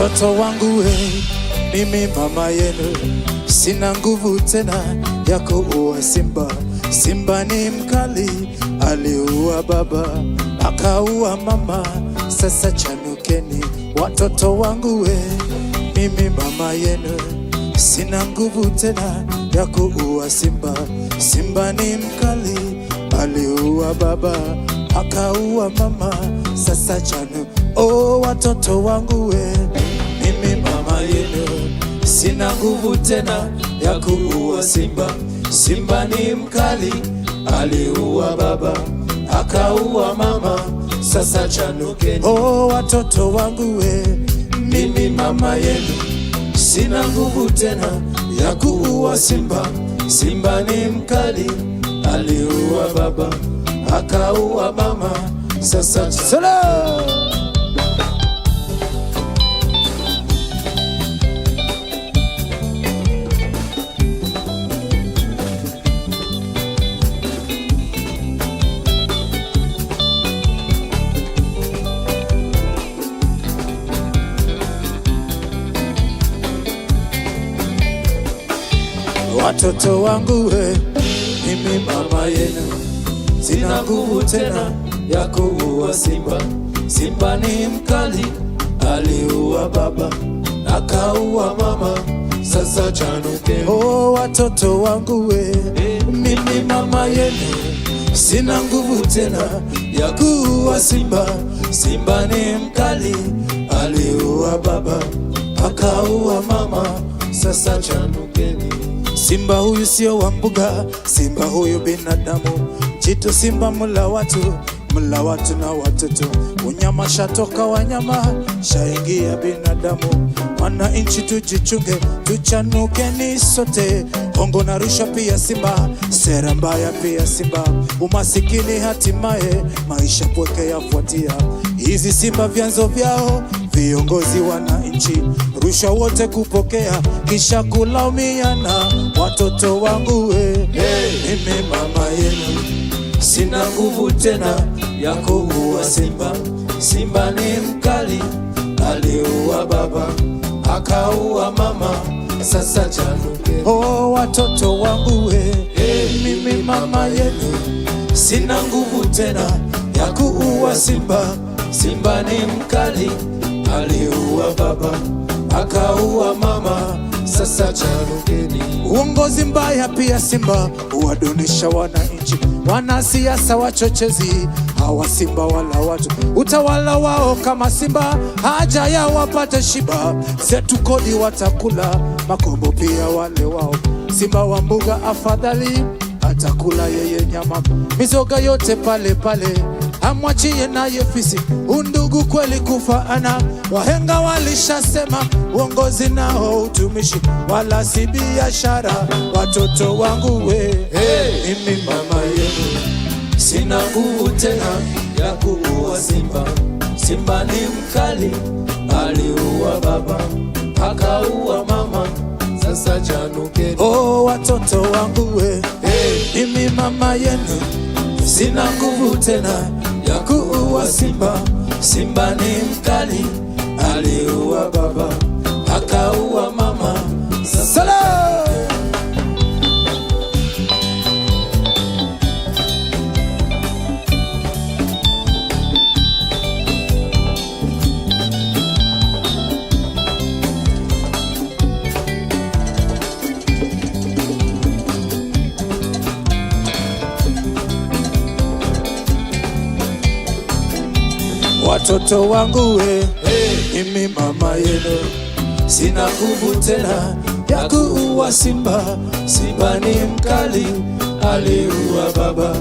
Watoto wangu we, mimi mama yenu, sina nguvu tena ya kuua simba. Simba ni mkali, aliua baba akaua mama. Sasa chanukeni watoto wangu we, mimi mama yenu, sina nguvu tena ya kuua simba. Simba ni mkali, aliua baba akaua mama. Sasa chanu, oh watoto wangu we, mimi mama yenu, sina nguvu tena ya kuua simba. Simba ni mkali, aliua baba akaua mama. Sasa chanukeni, oh watoto wangu we, mimi mama yenu, sina nguvu tena ya kuua simba. Simba ni mkali, aliua baba akaua mama. Sasa solo. Watoto wangu we, mimi mama yenu, sina nguvu tena ya kuua simba. Simba ni mkali, aliua baba akaua mama. Sasa chanukeni, oh watoto wangu we, mimi mama yenu, sina nguvu tena ya kuua simba. Simba ni mkali, aliua baba akaua mama. Sasa chanukeni. Simba huyu sio wa mbuga, simba huyu binadamu. Jitu simba mla watu na watoto. Unyama shatoka wanyama, shaingia binadamu. Wananchi tujichunge, tuchanukeni sote. Hongo na rushwa pia simba, sera mbaya pia simba. Umasikini hatimaye, maisha pweke yafuatia. Hizi simba vyanzo vyao, viongozi wananchi, rushwa wote kupokea, kisha kulaumiana. Watoto wangu we, hey, mimi mama yenu, sina nguvu tena ya kuua simba. Simba ni mkali, aliua baba akaua mama. Sasa chanukeni, oh watoto wangu we, hey, mimi mama yenu, sina nguvu tena ya kuua simba. Simba ni mkali, aliua baba akaua mama. Sasa chanukeni. Uongozi mbaya pia simba huwadunisha wananchi. Wanasiasa wachochezi hawa simba wala watu, utawala wao kama simba, haja ya wapate shiba. Zetu kodi watakula, makombo pia wale wao. Simba wa mbuga afadhali atakula yeye nyama, mizoga yote pale pale, amwachie naye fisi. Undugu kweli kufaana, wahenga walishasema, uongozi nao utumishi, wala si biashara. Watoto wangu we, hey, mimi mama yenu, sina nguvu tena ya kuua simba. Simba ni mkali, aliua baba akaua mama. Sasa chanukeni, oh watoto wangu we, hey, mimi mama yenu, sina nguvu tena ya kuua simba. Simba ni mkali, aliua baba akaua mama. Sala. Watoto wangu we, hey, mimi mama yenu, sina nguvu tena ya kuua simba. Simba ni mkali, aliua baba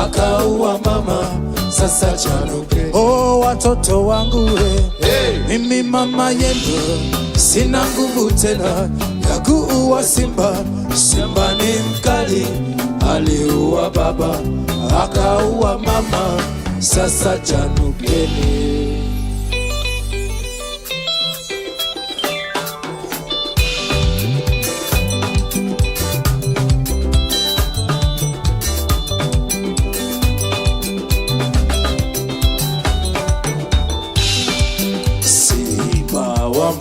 akaua mama. Sasa chanukeni, oh watoto wangu we, hey, mimi mama yenu, sina nguvu tena ya kuua simba. Simba ni mkali, aliua baba akaua mama. Sasa chanukeni. Simba wa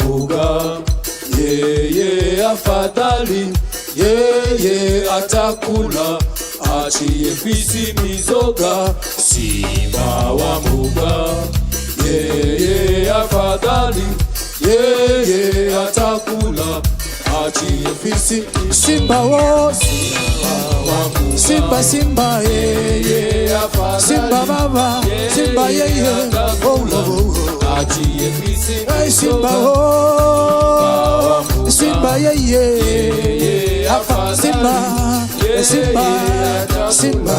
Afadhali yeye atakula, achie fisi mizoga. Simba wa mbuga, yeye afadhali yeye atakula, achie fisi. Simba wo, Simba wa mbuga, Simba, Simba yeye afadhali Simba baba, Simba yeye, oh, oh, oh, oh. achie fisi Hey, Simba mizoga. oh, Simba yeye, Yeye Afa, Simba, Simba, Simba,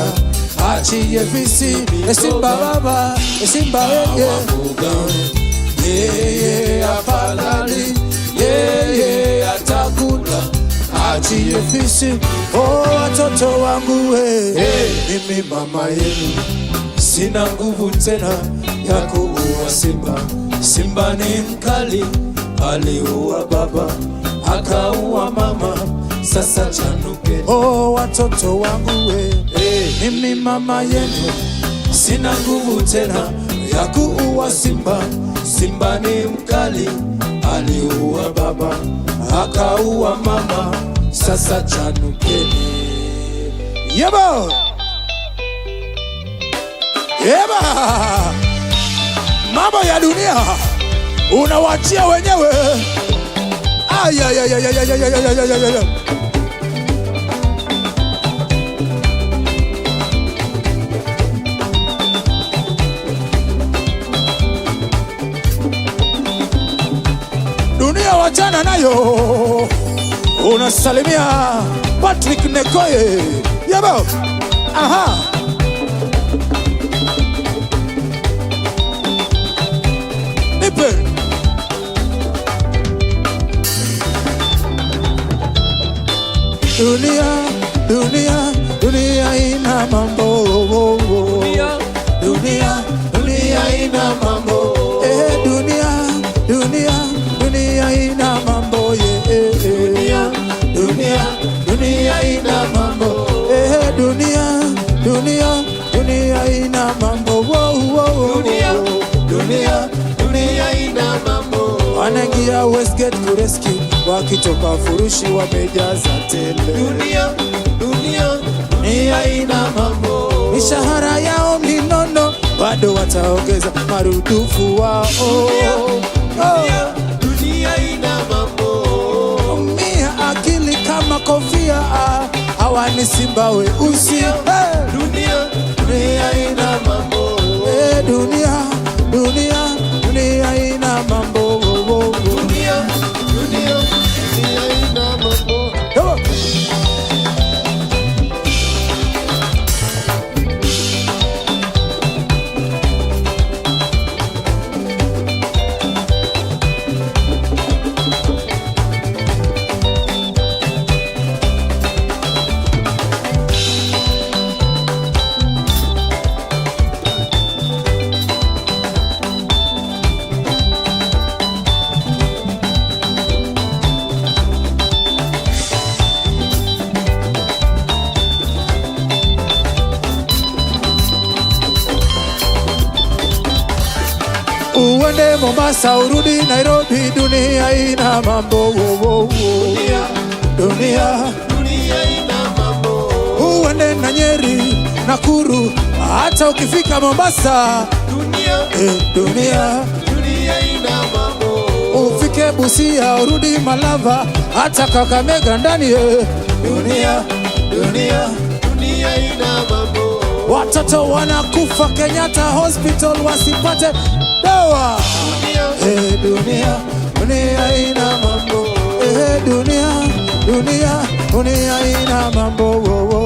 achie fisi, Simba baba, Simba yeye, Yeye afadhali yeye atakula, achie fisi. Oh, watoto wangu we, Hey, mimi mama yenu sina nguvu tena ya kuua simba. Simba ni mkali, aliua baba akaua mama, sasa chanukeni. Oh, watoto wangu we, Hey, mimi mama yenu sina nguvu tena ya kuua simba. Simba ni mkali, aliua baba akaua mama, sasa chanukeni. Yebo! Yeba! Mambo ya dunia unawachia wenyewe. Ay, ay, ay, ay, ay, ay, ay, ay, ay, ay, ay. Dunia wachana nayo. Unasalimia Patrick Nekoye. Yebo! Aha! Nipe. Dunia, dunia, dunia ina mambo. Dunia, Dunia, dunia ina mambo. Eh, dunia, dunia, dunia ina mambo. Yeah, eh, eh. Dunia, dunia, dunia ina mambo. Eh, dunia, dunia, dunia ina mambo. Wo, wo, wo. Dunia, dunia, dunia ina mambo. Wanaingia Westgate kurescue, wakitoka furushi wamejaza tele. Dunia, dunia, dunia ina mambo. Mishahara yao minono, bado wataongeza marudufu wao. Dunia, Oh. dunia, dunia ina mambo. Mia akili kama kofia, ah, hawa ni simba weusi. Hey. Dunia, dunia ina mambo. Eh, dunia, dunia, dunia ina mambo. Oh, oh, oh. Dunia, dunia, dunia ina mambo. Come on. Uende Mombasa urudi Nairobi, dunia ina mambo. Oh, oh, oh. Dunia, Dunia, dunia ina mambo. Uende na Nyeri, Nakuru, hata ukifika Mombasa. Dunia, Eh, dunia, dunia ina mambo. Ufike Busia urudi Malava, hata Kakamega ndani eh. Dunia, dunia, dunia ina mambo. Watoto wanakufa Kenyatta Hospital wasipate dawa. Dunia, Eh, dunia, dunia ina mambo. Eh, dunia, dunia, dunia ina mambo. Oh, oh.